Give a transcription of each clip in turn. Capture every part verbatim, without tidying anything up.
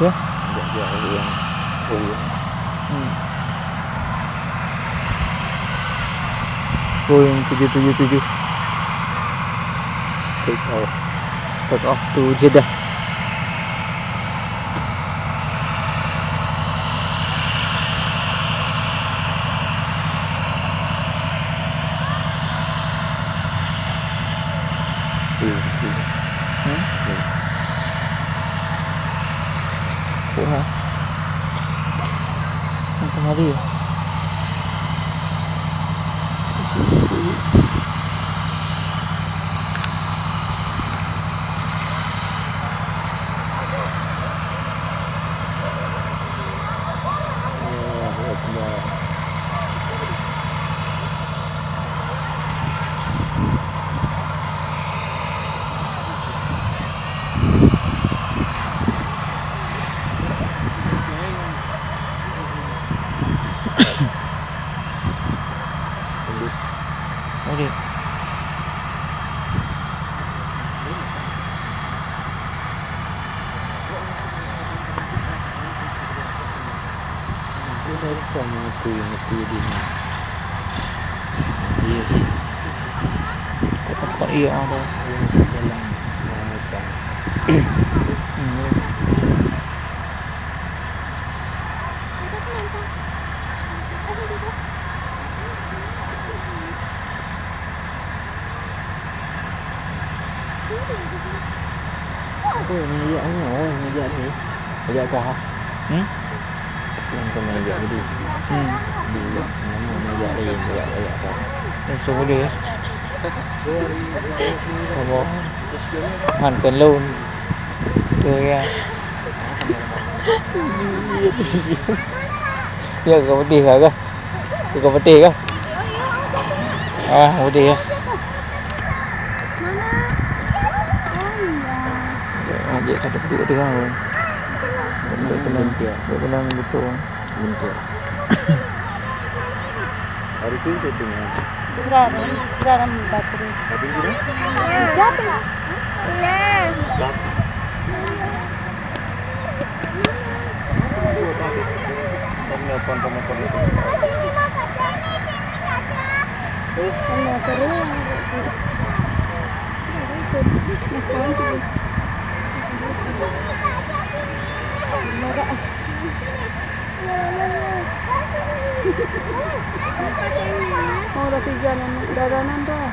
Ya. Nggak jauh yang Boeing. Hmm. Boeing tujuh tujuh tujuh. Take off. Take off to Jeddah. Iya, iya. Hmm? Iya. Wah. Yang kemari ya? Allahu Akbar. Boleh. Kenapa mengakui-ngakui di sini? Iya sih. Kok tempat iya ada? Iya sih, dalam, dalam hutan. Hmm, iya. Apa ni, jak ni? Oh, ni jak ni. Jak kah? Hmm? Yang kena jak tadi. Hmm. Di, mana, mana jak lain, jak, jak kah? Oh, so boleh ya? Apa? Han keu lôn. Tu ya. Ya, kau pedih kah? Kau pedih kah? Ah, pedih ya. Mana? Oh, iya. Ya, ajak satu duduk tengah. Duduk tenang. Duduk tenang betul. Bentuk. Hari sini syuting ya? Gerah, gerah dalam batu. Batu gerah? Siapa? Nah. Stop. Telepon, telepon itu. Ih, sama terus. Terus, telepon tu. Marah. Oh, dah tiga nan, dah, dah nan dah.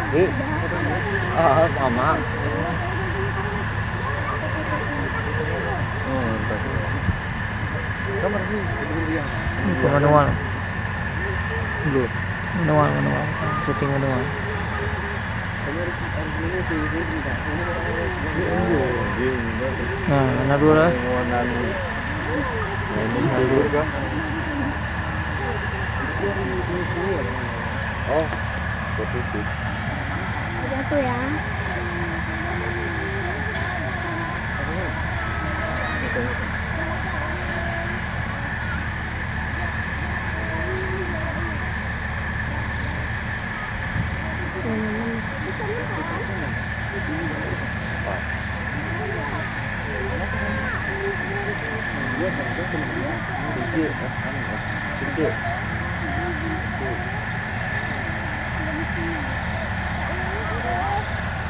Eh, ah, sama. Oh, entah. Kamar ni. Ke manual. Belum. Manual, manual. Setting manual. Nah, mana dua lah? Oh, positif. Jatuh ya.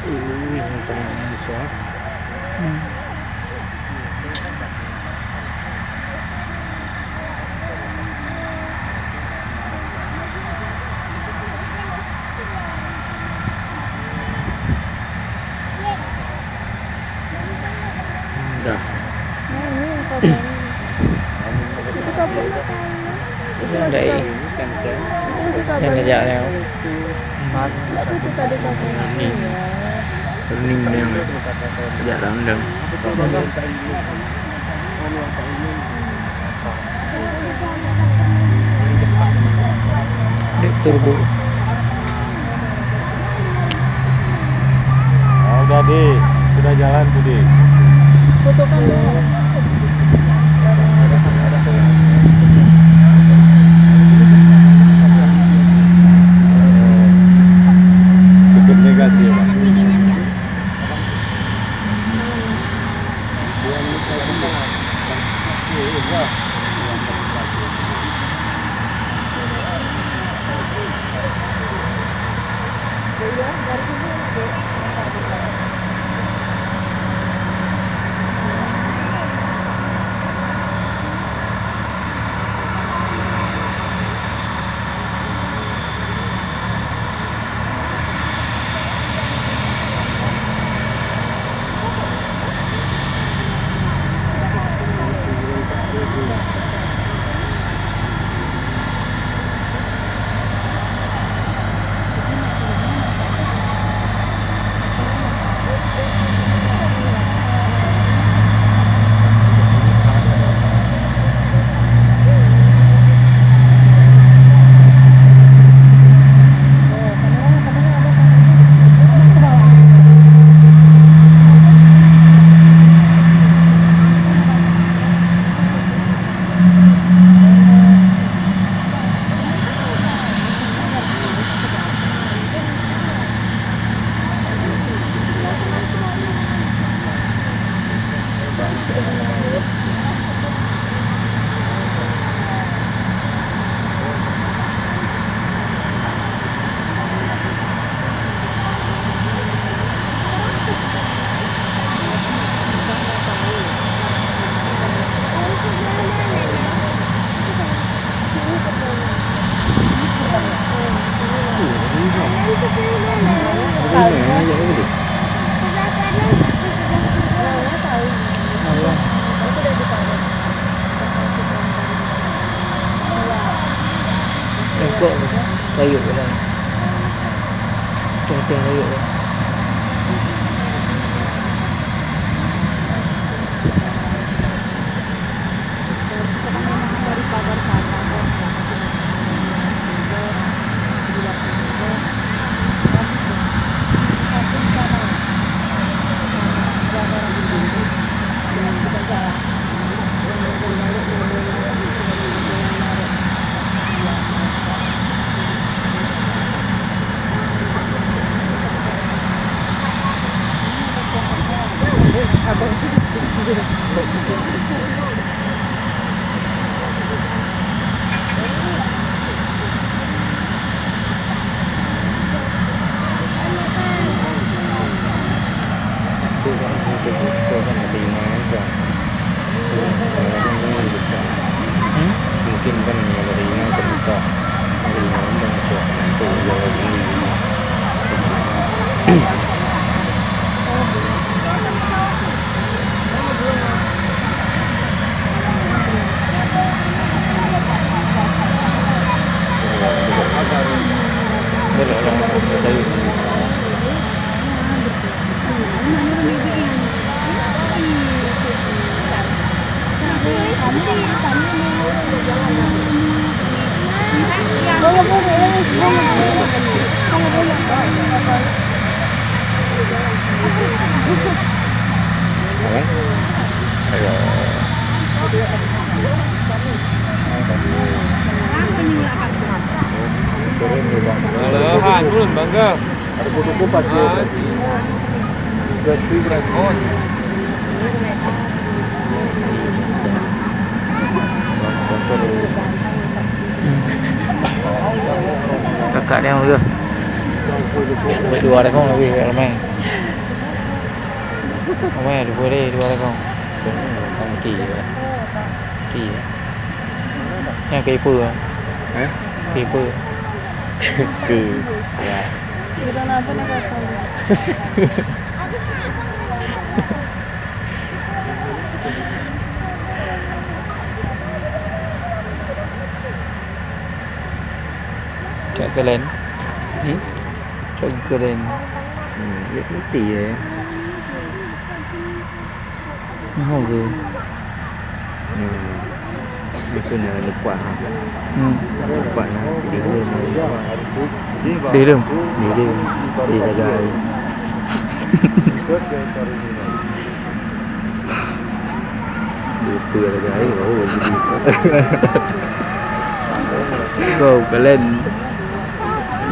Ui, yang tengah Musa. Hmm. Dah. Nah, ini yang kau bilang. Itu kau bilang. Itu masih kau bilang. Itu masih kau bilang. Yang ngejak dia. Mas. Itu tadi kau bilang. Ini. Ini yang ngejak dalam dia. Dek turbo. Ah, udah, Dik. Sudah jalan tuh, Dik. Fotokan dulu. Cukup negatif, Pak. Sebelah kanan, sebelah kiri. Allah. Bengkok tu. Kayup tu dah. Tengah-tengah kayup tu. Hmm? Mungkin kan kalau ringan kemuka ringan dan kuat untuk jalan ini. Ayo. Malahan pun bangga. Ada foto-foto pakai. Ah, iya. Ganti berarti. Oh, iya. Kakak dia mulia. Dua orang lebih ramai. Ramai, dua orang, dua orang. Okey. Okey. Yang keeper. Hah? Keeper. Ke. Ya. Cak kalian. Hmm? Cak kalian. Hmm, ya, ngerti ya. Nyoe geuh. Hmm. Itu na lupa ha. Hmm. Lupa na. Di dalam. Di dalam. Di dalam. Di dalam. Lupa lagi air baru jadi. Go, kalian.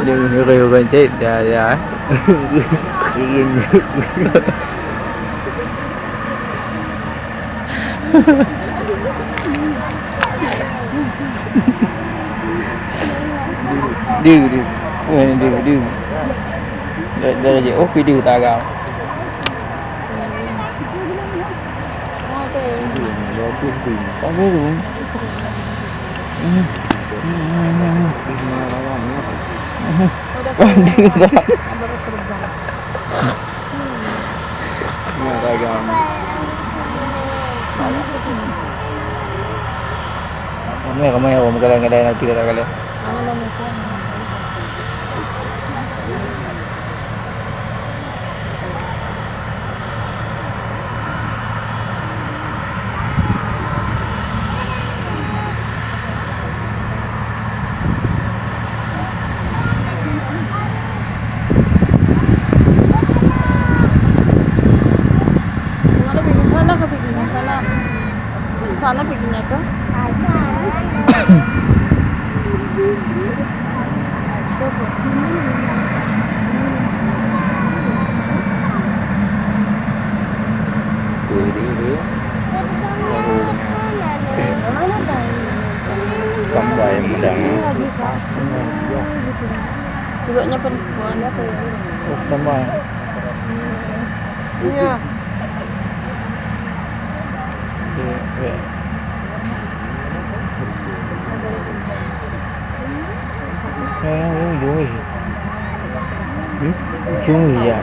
Dia menyuruh orang cek dah ya. Turun. Dia, dia. Oh, dia, dia. Dah, dah, dia. Oh, video tagak. Bagus tu. Hmm. Hmm. Bagus tak? Nah, dagang. Ramai, ramai orang menggadang-gadang nanti dah kali. Sana ka pigi, sana. Sana pigi na ka? Tambah yang pedang. Duduknya perempuan. Oh, tambah. Iya. Oke, oke. Eh, ujung ni. Hmm? Ujung ni ya.